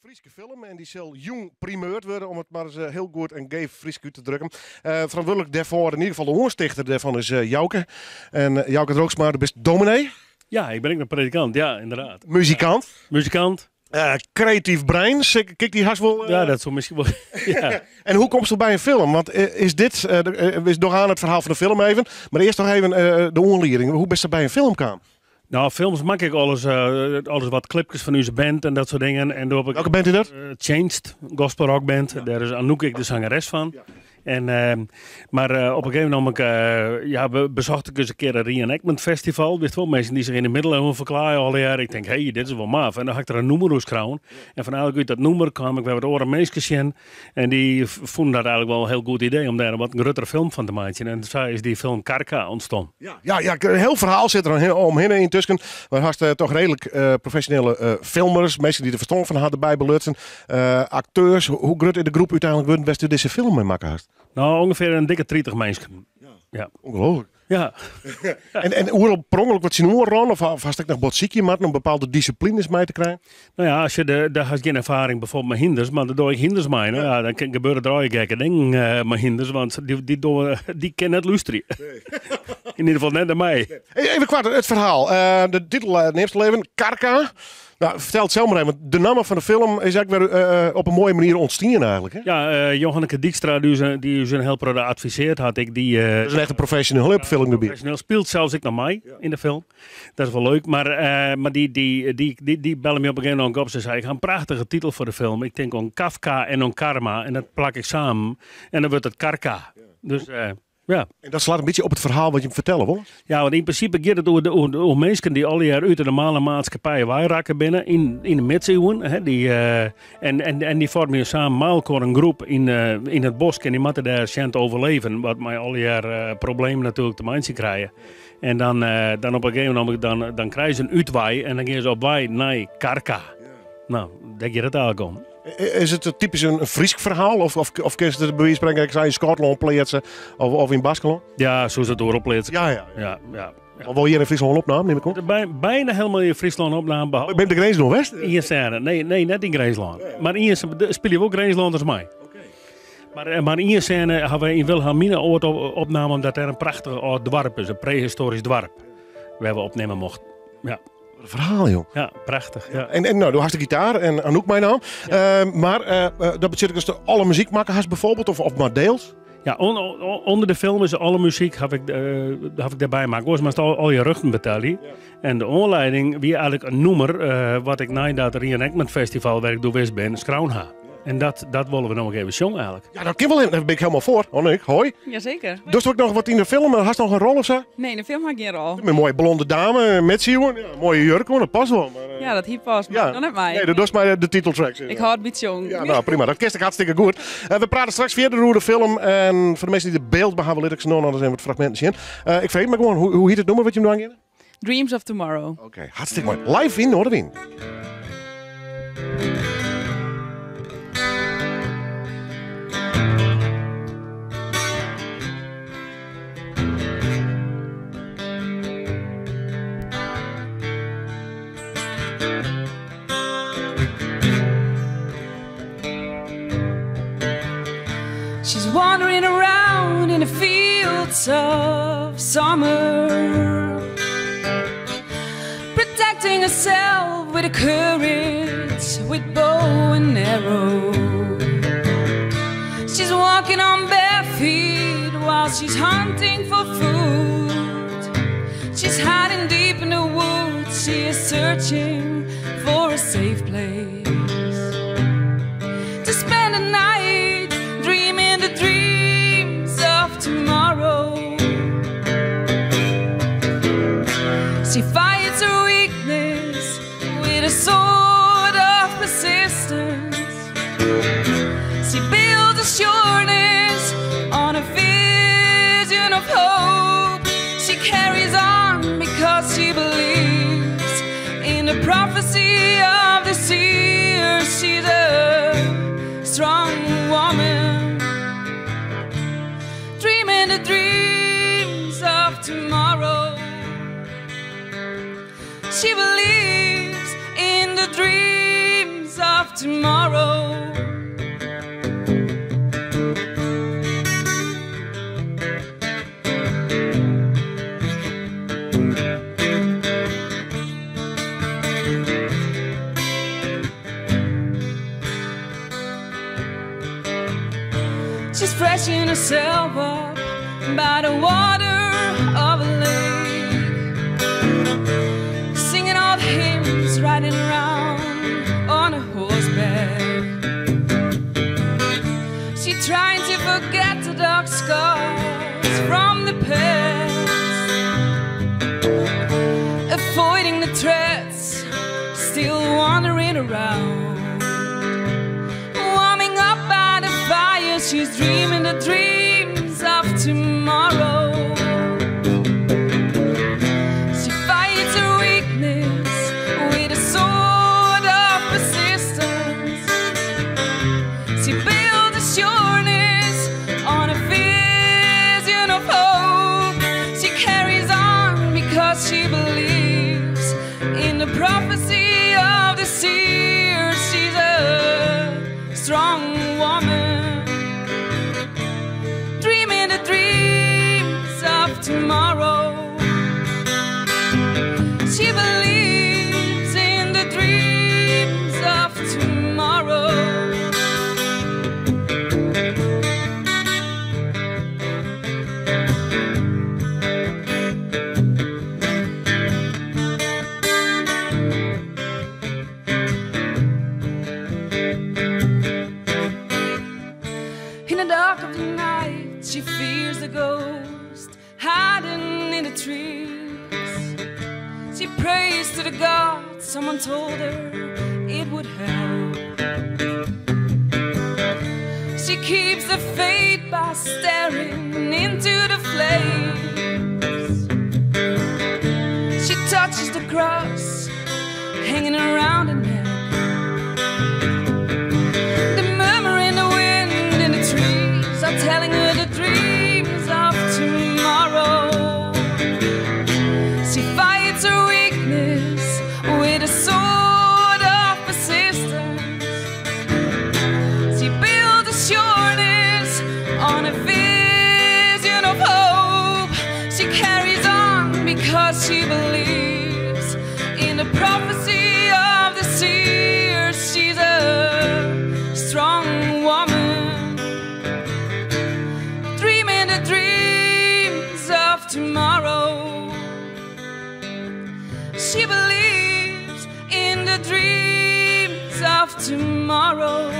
Fryske film en dy sil jûn primeurd wurde, om it mar ris hiel goed en geef Frysk út te drukken. Ferantwurdlik dêrfoar, yn ieder gefal de oanstichter dêrfan, is Jouke. En Jouke Droogsma, do bist dominee. Ja, ik bin ek noch predikant, ja, ynderdaad. Muzikant. Muzikant. Kreatyf brein, kin ik dy hast wol... Ja, dat soe miskien wol, ja. En hoe komst do by in film? Want is dit, we dogge oan it ferhaal fan de film even, mar earst noch even de oanlieding. Hoe bist by in film kaam? Nou, films makke ik alris, alris wat clipkes fan ús band en dat soart dingen. En doe ha ik, Welke band is dat? Changed, gospel rock band. Dêr is Anouk ek de sangeres fan. En, mar op in gegeven moment ja, besocht ik ris in kear in reenactment festival. Witst wol, minsken dy't sich yn de middeleeuwen ferklaaie allegear. Ik tink, hé, dit is wol maf. En dan ha ik der in nûmer oer skreaun. En fan eigentlik út dat nûmer kaam ik wer wat oare minsken tsjin. En dy fûnen dat eigentlik wol in hiel goed idee om dêr in wat gruttere film fan te meitsjen. En sa is dy film Karka ûntstien. Ja, ja, ja, in hiel ferhaal sit der omhinne yntusken. Mar hast toch reedlik profesjonele filmers, minsken dy't der ferstân fan ha derby belutsen. Akteurs, hoe grut is de groep úteinlik wurden wêr'tst dizze film mei makke hast? Nou, ûngefear in dikke 30 minsken. Ja. Ongelooflijk. Ja. En oeral per ûngelok wat tsjinoan rûn? Of hast ek noch wat sykje moatten om bepaalde disiplines mei te krijen? Nou ja, as je de, dêr hast gjin erfaring bijvoorbeeld mei hynders, mar dan doch ik hynders mei. Nou ja, dan gebeure der allegear gekke dingen mei hynders, want dy, dy, dy kinne net lústerje. Nee. Yn ieder gefal net nei my. Nee. Even koart it ferhaal. De titel neamst al even, Karka. Nou, fertel it sels mar even, want de namme fan de film is ek wer op in moaie manier ûntstien eigentlik. Hè? Ja, Johanneke Dijkstra, dy't ús, dy't ús in hiel protte advisearre hat. Ek dy, Dat is in echte professional op filmgebiet. Professioneel, spilet sels ek noch mei yn de film. Dat is wol leuk. Mar, mar dy, dy, dy, dy, dy belle my op in gegeven momint op. Se sei, ik ha in prachtige titel foar de film. Ik tink oan Kafka en oan Karma. En dat plak ik samen. En dan wurdt it Karka. Dus ja. En dat slacht in bytsje op it ferhaal wat jim fertelle wolle? Ja, want yn prinsipe giet it oer, de, oer, oer minsken dy't allegear út de normale maatskippij weirakke binne yn, yn de midsiuwen. Hè, dy, en, en, en dy foarmje samen mei elkoar in groep yn, yn it bosk en dy moatte dêr sjen te overleven, wat mei allegear problemen natuerlik te meitsjen krije. En dan, dan op in gegeven momint dan, dan krije se in útwei en dan gean se op wei nei Karka. Nou, dêr giet it eigentlik om. Is it typysk in Frysk ferhaal of, of, of kinst it by wize fan spreken ek yn Skotlân pleatse of, of yn Baskelân? Ja, soest it oeral pleatse. Ja, ja. Ja, ja. ja. Wol hjir yn Fryslân opnaam, nim ik oan? By, byna hielendal yn Fryslân opnaam. Bin de Grinslân west? Ien sêne. Nee, nee, net yn Grinslân. Mar ien, spylje wol Grinslanners mei. Mar, eh, mar ien sêne hawwe wy yn Wilhelminaoord opnaam omdat dêr in prachtich âld doarp is, in prehistoarysk doarp, wêr't we opnimme mochten. Ja. Wat in ferhaal, joh. Ja, prachtich. Ja. En, en nou, do hast de gitaar en Anouk meinaam. Ja. Uh, mar uh, dat betsjut ek datst alle muzyk makke hast bijvoorbeeld, of, of mar diels? Ja, on, on, ûnder de film is alle muzyk haw ik, uh, haw ik dêrby makke. Oars moatst al, al je rjochten betelje. Ja. En de oanlieding wie eigentlik in nûmer uh, wat ik nei dat Reenactment Festival wêr't ik doe west bin, skreaun ha. En dat, dat wolle we no even sjonge eigentlik. Ja, dat kin wol even. Dêr bin ik hielendal foar. Anouk, hoi. Jazeker. Dochst ek noch wat yn de film? Hast noch in rol of sa? Nee, yn de film ha ik gjin rol. In moaie blonde dame, midsiuwen. Ja, moaie jurk oan, dat past wol. Mar, uh, ja, dat hie past, mar ja. dan net mei. Nee, do dochst mar de titeltracks. Ik hâld by it sjongen. Ja, nou prima. Dat kinst ek hartstikke goed. Uh, we prate straks fierder oer de film. En foar de minsken dy't it byld by hawwe, lit ik se no noch ris even wat fragminten sjen. Uh, ik freegje my gewoan, hoe, hoe hjit it nûmer wat jim dwaan geane? Dreams of Tomorrow. Oké, okay, hartstikke moai. Live yn Noardewyn. She's wandering around in the fields of summer Protecting herself with a courage With bow and arrow She's walking on bare feet While she's hunting for food She's hiding deep in the woods She is searching for a safe place To spend the night Dreaming the dreams of tomorrow She fights her weakness With a sword of persistence She builds a sureness On a vision of hope She carries on because she believes In the prophecy of the seer She's a strong woman Dreaming the dreams of tomorrow She believes in the dreams of tomorrow. She's freshening herself up by the water of a lake, singing all the hymns, riding around on a horseback. She trying to forget the dark scars from the past, avoiding the threats, still wandering around. Warming up by the fire, she's dreaming the dreams of tomorrow. She fights her weakness with a sword of persistence. She builds a sureness on a vision of hope. She carries on because she believes in the prophecy of the seer. She's a strong woman, dreaming the dreams of tomorrow. She believes in the dreams of tomorrow. In the dark of the night, she fears the ghost hiding in the trees. She prays to the gods, someone told her it would help. She keeps the faith by staring into the flames. She touches the cross hanging around her neck. The murmur in the wind in the trees are telling her the dreams of tomorrow. She fights her weakness with a sword of persistence. She builds a sureness on a vision of hope. She carries on because she believes in the prophecy of the seer. She's a strong woman, dreaming the dreams of tomorrow. She believes in the dreams of tomorrow.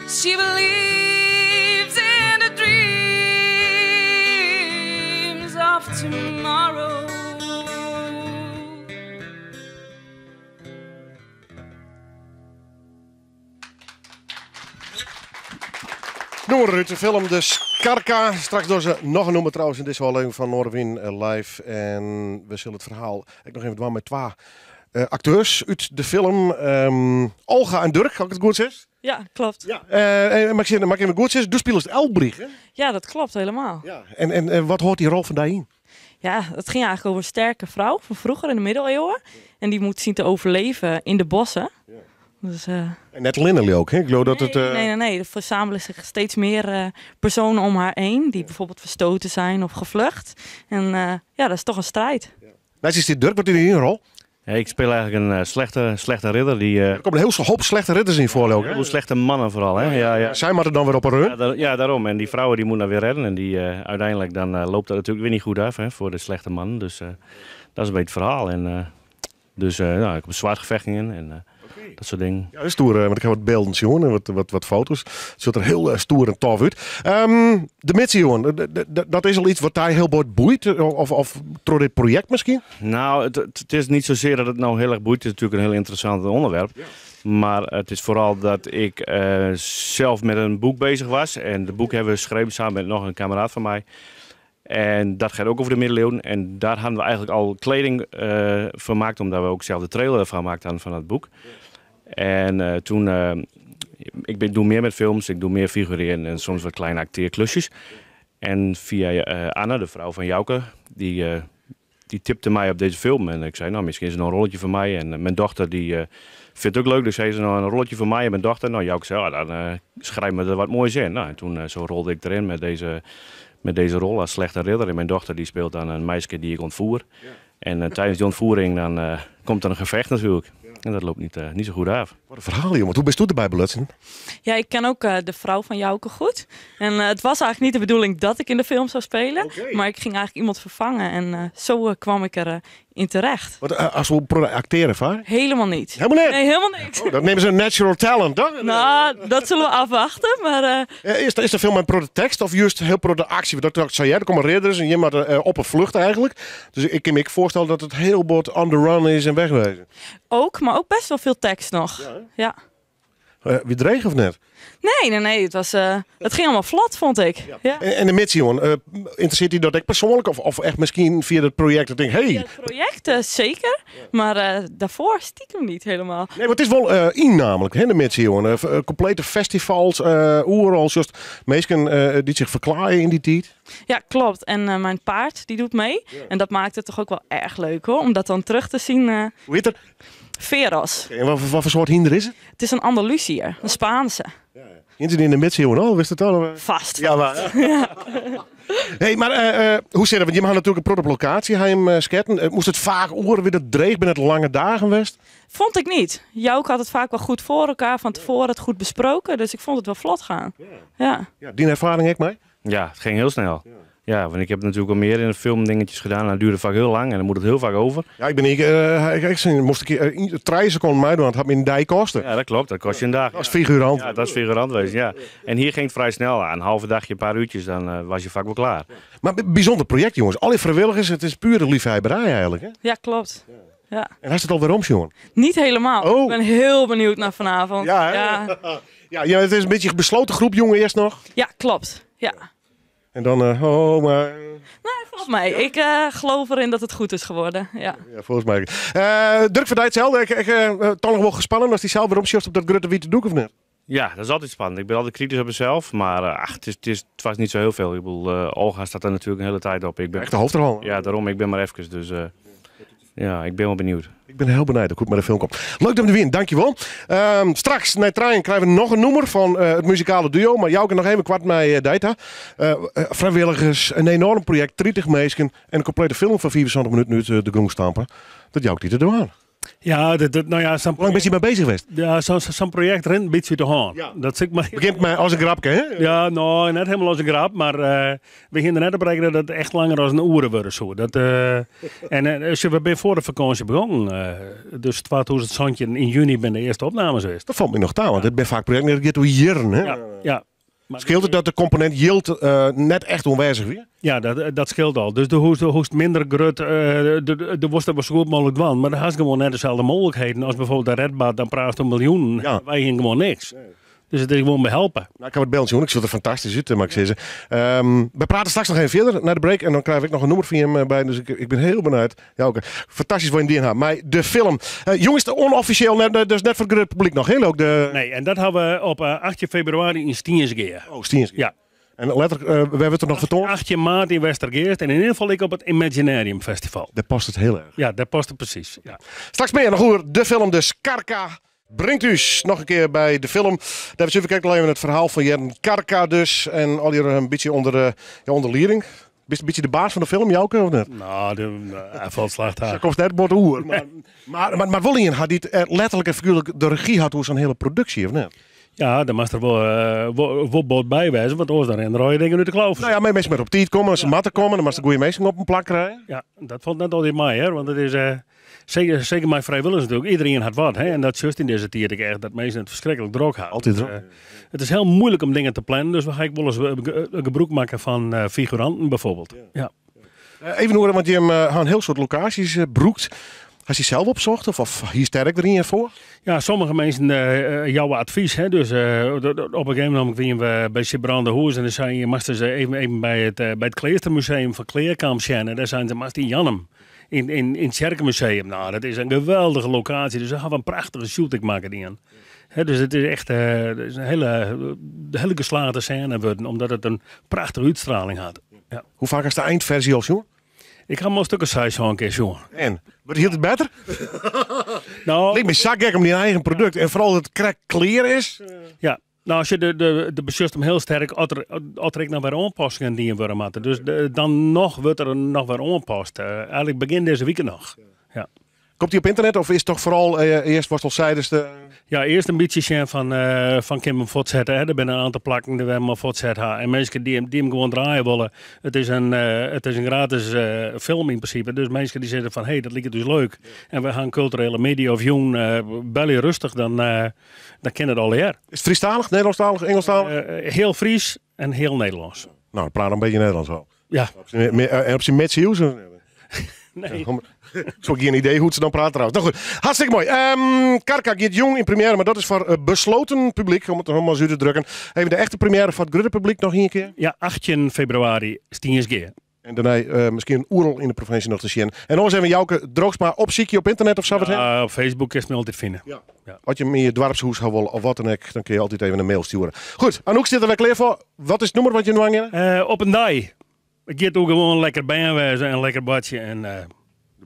She believes in the dreams of tomorrow. Nûmer út de film De Skarka. Straks dogge se noch in nûmer trouwens yn dizze ôflevering fan Noardewyn Live. En we sille it ferhaal ek noch even dwaan mei twa akteurs út de film. Olga en Durk, as ik it goed sis? Ja, klopt. Ja, mar ik sis, mar ik even goed sis, do spilest Elbrich, hè? Ja, dat klopt helemaal. Ja, en wat hâldt dy rol foar dy yn? Ja, het ging eigenlijk over een sterke vrouw van vroeger in de middeleeuwen. En die moet zien te overleven in de bossen. Dus, En net allinne leau ik, hè? Ik geloof dat het, Nee, nee, nee. Er verzamelen zich steeds meer personen om haar heen. Die bijvoorbeeld verstoten zijn of gevlucht. En ja, dat is toch een strijd. Ja. Nou, is dit Durk, wat is die rol? Ja, ik speel eigenlijk een slechte ridder. Die, Er komen een heel hoop slechte ridders in voor, ook, hè? Heel veel slechte mannen vooral, hè? Ja, ja. Zij moeten dan weer op een run. Ja, daarom. En die vrouwen die moeten dan weer redden. En die uiteindelijk dan loopt dat natuurlijk weer niet goed af, hè, voor de slechte mannen. Dus dat is een beetje het verhaal. En dus nou, ik heb zwaardgevechten en dat soort dingen. Ja, dat is stoer, want ik heb wat beelden zien en wat foto's. Het ziet er heel stoer en tof uit. De middeleeuwen, dat is al iets wat daar heel bot boeit? Of door dit project misschien? Nou, het is niet zozeer dat het nou heel erg boeit. Het is natuurlijk een heel interessant onderwerp. Maar het is vooral dat ik zelf met een boek bezig was. En het boek hebben we geschreven samen met nog een kameraad van mij. En dat gaat ook over de middeleeuwen. En daar hadden we eigenlijk al kleding van gemaakt, omdat we ook zelf de trailer van gemaakt hadden van dat boek. En toen, ik doe meer met films, ik doe meer figureren en soms wat kleine acteerklusjes. En via Anne, de vrouw van Jouke, die tipte my op dizze film. En ik sei, no, miskien is der noch in rolletje foar my. En myn dochter dy fynt it ek leuk, dus sei se no in rolletje foar my en myn dochter. No, Jouke sei, oh, dan schrijf me der wat moois in. No, en toen zo rolde ik deryn met deze rol als slechte ridder. En mijn dochter die speelt dan een meisje die ik ontvoer. En tijdens die ontvoering dan komt er een gevecht natuurlijk. En dat loopt niet zo goed af. Wat een verhaal, jongen. Hoe bist du erbij belutsen? Ja, ik ken ook de vrouw van Jouke goed. En het was eigenlijk niet de bedoeling dat ik in de film zou spelen. Maar ik ging eigenlijk iemand vervangen. En zo kwam ik er in terecht. Wat, als we acteren, vaar? Helemaal niet. Helemaal niet? Nee, helemaal niet. Oh, dat nemen ze een natural talent, toch? Nou, dat zullen we afwachten. Maar Is de film een pro de tekst of juist heel pro de actie? Want dat zei jij, er komen ridders en je moet op een vlucht eigenlijk. Dus ik kan me voorstellen dat het heel bot on the run is en wegwezen. Ook, maar ook best wel veel tekst nog. Ja, hè? Ja. Wie dreig of net? Nee, nee, nee. Het ging allemaal vlot, vond ik. Ja. Ja. En de missie, jongen, interesseert die dat ik persoonlijk? Of echt misschien via het project dat ik denk, hey. Via het project, zeker. Maar daarvoor stiekem niet helemaal. Nee, maar het is wel in namelijk, hè, de missie, jongen. Complete festivals, oeral, just mensen die zich verklaaien in die tijd. Ja, klopt. En mijn paard, die doet mee. En dat maakt het toch ook wel erg leuk, hoor. Om dat dan terug te zien. Hoe heet dat? Veros. Oké, en wat voor soort hinder is het? Het is een Andalusiër, een Spaanse. Ja, ja. in de middeleeuwen al, wist het al? Vast. Ja, maar. Ja. Hey, maar hoe zit het? Want je mag natuurlijk een op locatie, hij hem sketten. Moest het vaak oren weer dat dreig binnen het lange dagen west? Vond ik niet. Jouke had het vaak wel goed voor elkaar, van tevoren het goed besproken. Dus ik vond het wel vlot gaan. Ja. Ja. Ja, die ervaring ik mee? Ja, het ging heel snel. Ja. Ja, want ik heb natuurlijk al meer in de film dingetjes gedaan. Dat duurde vaak heel lang en dan moet het heel vaak over. Ja, ik ben hier, ik, ik, moest ik 3 seconden mij doen, want het had me een dij kosten. Ja, dat klopt. Dat kost je een dag. Dat is figurant. Ja, dat is figurant wezen, ja. En hier ging het vrij snel. Een halve dagje, een paar uurtjes, dan was je vaak wel klaar. Maar bijzonder project, jongens. Alle vrijwilligers, het is pure liefhebberij eigenlijk, hè? Ja, klopt. Ja. En hij zit alweer om, jongen? Niet helemaal. Oh. Ik ben heel benieuwd naar vanavond. Ja, hè? Ja. Ja, ja, het is een beetje een besloten groep, jongen, eerst nog. Ja, klopt. Ja. En dan, oh, maar... Nee, volgens mij. Ik geloof erin dat het goed is geworden. Ja. Ja, volgens mij. Durk Verdijk hetzelfde. Ik toch nog wel gespannen als die zelf weer omsjocht op dat grote witte doek of niet? Ja, dat is altijd spannend. Ik ben altijd kritisch op mezelf, maar ach, het was niet zo heel veel. Olga staat er natuurlijk een hele tijd op. Ik ben Echt de hoofdrol. Ja, daarom. Ik ben maar even. Dus ja, ik ben wel benieuwd. Ik ben heel benieuwd hoe het met de film komt. Leuk dat we er weer, dankjewel. Straks, na trein, krijgen we nog een noemer van het muzikale duo. Maar jou kan nog even kwart mei data. Vrijwilligers, een enorm project, 30 mensen en een complete film van 74 minuten nu de grond stampen. Dat jou ook niet te doen aan. Ja, dat, dat, nou ja, zo'n Hoe lang ben je mee bezig geweest? Ja, zo'n project rent een beetje te hand. Ja. Dat zit maar. Begint mij als een grapje, hè? Ja, nou, net helemaal als een grap, maar we gingen net op rekenen dat het echt langer als een oeren worden zo. Dat en dus we zijn voor de vakantie begonnen. Dus 2000 in juni ben de eerste opnames geweest. Dat valt me nog taal, want het ben vaak project dat gaat door jaren, hè? Ja, ja. Maar Scheelt het dat de component yield net echt onwijzig weer? Ja, dat scheelt al. Dus de hoest minder grut, de worst dat was zo goed mogelijk dwan. Maar daar had gewoon net dezelfde mogelijkheden als bijvoorbeeld de Redbad, dan praat om miljoenen. Ja. Wij gingen gewoon niks. Nee. Dus het is gewoon behelpen. Nou, ik kan het bellen, jongen. Ik zit er fantastisch uit, mag ik zeggen. We praten straks nog even verder naar de break. En dan krijg ik nog een nummer van hem bij. Dus ik ben heel benieuwd. Ja, oké. Fantastisch voor in DNA. Maar de film. Jongens, de onofficieel, net, dus net voor het publiek nog. Heel ook de... Nee, en dat hebben we op 8 februari in Stiensgea. Oh, Stiensgea. Ja. En letterlijk, we hebben het er nog vertoond. 8 maart in Westergeest. En in ieder geval ik op het Imaginarium Festival. Daar past het heel erg. Ja, daar past het precies. Ja. Straks meer nog over de film, dus Karka. Brengt u nog een keer bij de film. Daar hebben we kijken al even het verhaal van Jen Karka dus. En al hier een beetje onder, ja, onder Liering. Ben je een beetje de baas van de film, Jouke, of niet? Nou, hij valt slecht aan. Ze komt net bord oer. Maar, maar Wollien had niet letterlijk en figuurlijk de regie had hoe zo'n hele productie, of niet? Ja, daar mag er wel boot bij wijzen, want anders dan rennen rode dingen nu te klauwen. Nou ja, maar mensen met op tijd komen, als ze matten komen, dan mag de goede mensen op een plak krijgen. Ja, dat valt net altijd mij, hè, want het is zeker mijn vrijwilligers natuurlijk. Iedereen had wat, hè, en dat is juist in deze tijd echt dat mensen het verschrikkelijk druk houden. Altijd druk. Het is heel moeilijk om dingen te plannen, dus we gaan wel eens gebruik maken van figuranten bijvoorbeeld. Ja. Ja. Even horen, want je hebt een heel soort locaties broekt. Has hij zelf opzocht of hier sterk erin voor? Ja, sommige mensen jouw advies. Hè? Dus op een gegeven moment kwamen we bij Sibrande Hoes en dan zei je, moesten ze even bij het Kleestermuseum van Kleerkamp zijn. En daar zijn ze maar in Jannum. In het Kerkenmuseum. Nou, dat is een geweldige locatie. Dus daar gaan we een prachtige shooting maken die aan. Hè, dus het is echt het is een hele geslaagde scène worden, omdat het een prachtige uitstraling had. Ja. Hoe vaak is de eindversie al, joh? Ik ha him al in stik as seis, sân kear sjoen. En? Wurdt hieltyd better? No, Liket my sa gek om dyn eigen produkt en foaral dat it krekt klear is. Ja, no as je de, de, de besjochst him hiel sterk as der, as der ek noch wer oanpassingen dien wurde moatte. Dus de, dan noch wurdt der noch wer oanpast. Eh, eigenlik begjin dizze wike noch. Ja. Komt dy op ynternet of is it toch foaral eh, earst watst al seidest? Eh... Ja, earst in bytsje sjen fan, eh, fan kin him fuortsette. Hè. Der binne in oantal plakken dêr't we him al fuortset ha. En minsken dy't him, dy't him gewoan draaie wolle. It is in, eh, it is in gratis eh, film yn prinsipe. Dus minsken dy't sizze fan hé, dat liket ús leuk. En we ha in kulturele middei of jûn, eh, belje rêstich, dan, eh, dan kin it allegear. Is it Frysktalich, Nederlânsktalich, Ingelsktalich? Eh, hiel Frysk en hiel Nederlânsk. No, praat in bytsje Nederlânsk al. Ja. En op syn Midsiuwsk? Nee. Ik ha gjin idee hoe't se dan prate trouwens. No goed, hartstikke moai. Um, Karka giet jûn yn premiêre, mar dat is foar besletten publyk, om it noch mar ris út te drukken. Even de echte premiêre foar it grutte publyk noch ien kear. Ja, 18 febrewaris, Stynsgea. En dêrnei uh, miskien oeral yn de provinsje noch te sjen. En oars even Jouke Droogsma opsykje op ynternet of sa wat. Ja, op Facebook kinst my altyd fine. Ja. Ja. As je him yn je doarpshûs ha wolle of wat dan ek, dan kinne je altyd even in mail stjoere. Goed, Anouk sit der wer klear foar. Wat is it nûmer wat je no oangeane? Uh, op in dei. It giet oer gewoan lekker bern wêze en lekker boartsje. En, uh,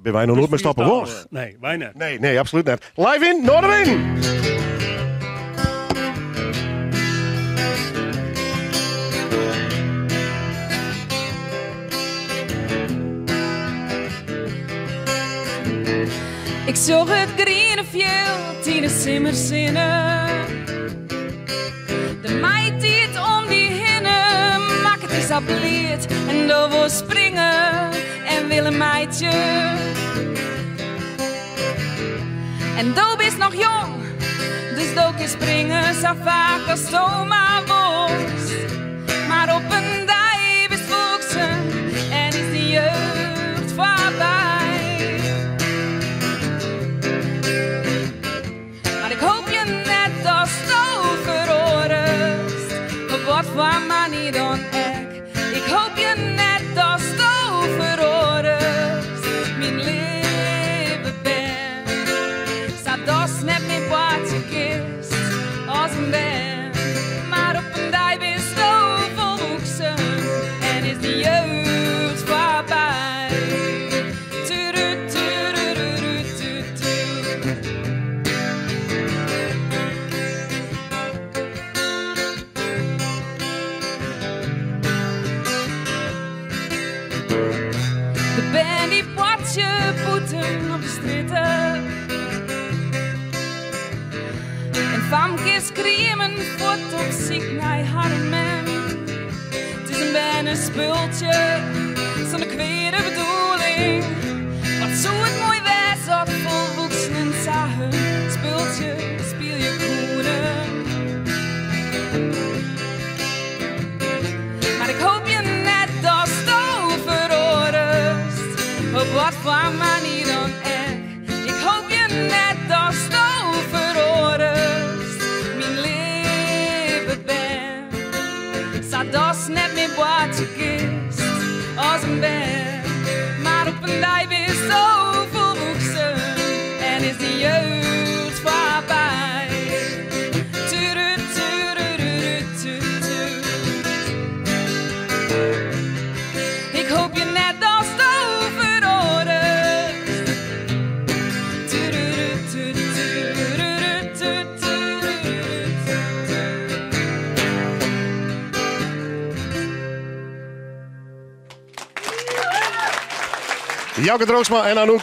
Binne wy noch noait mei stoppe wol? Nee, wy net. Nee, nee, absolút net. Live yn Noardewyn! Ik sjoch it griene fjild yn de simmersinne. De maitiid om dy hinne makket dy sa bliid en do wolst springe en wille meitsje. En do bist noch jong, dus do kinst springe sa faak as do mar wolst. Mar op in dei bist folwoeksen en is dyn jeugd foarby. Mar ik hoopje net datsto feroarest, op wat foar manier dan ek. Ik hoopje net datsto feroarest, myn leave bern. Sadatst net mear boartsje kinst as in bern. Mar op in dei bisto folwoeksen en is dyn jeugd foarby. Turu, turururu, tu, tu. De bern dy boartsje bûten op de strjitte. En famkes skriemen fuort op syk nei harren mem. It is in bernespultsje sûnder kweade bedoeling. Wat soe it moai wêze as folwoeksenen sa hun spultsje spylje koenen. Mar ik hoopje net datsto feroarest, op wat foar manier dan ek. Ik hoopje net datsto feroarest, myn leave bern. Sadatst net mear boartsje kinst as in bern. Mar op in dei bisto folwoeksen en is dyn jeugd foarby. Turu, turururu, tu, tu. Ik hoopje net datsto feroarest. Tururu, tu, tururu, tu, tururu, tu, tu. Jouke Droogsma en Anouk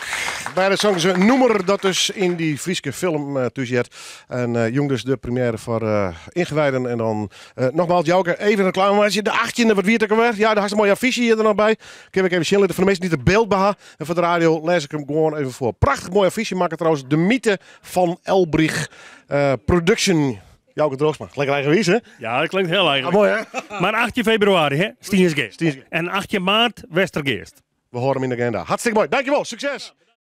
by de songs Nûmer, dat dus yn dy Fryske film uh, thús heart. En uh, jûn dus de premiêre foar uh, ingewijden. En dan uh, nogmaals, Jouke, even reklame meitsje. De 18e, wat wie it ek alwer? Ja, dêr hast in moaie affysje hjir der noch by. Kin ik even sjen litte foar de minsken dy't der byld by ha. En foar de radio lês ik him gewoan even foar. Prachtich moaie affysje makke trouwens. De mythe van Elbrich uh, Production. Jouke Droogsma. Lekker eigenwiis, hè? Ja, dat klinkt hiel eigen. Ah, moai, hè? Mar 18 febrewaris, hè? Stynsgea. Stynsgea. En 18 maart Westergeast. We hâlde him yn de agenda. Hartstikke moai. Dankjewol. Sukses.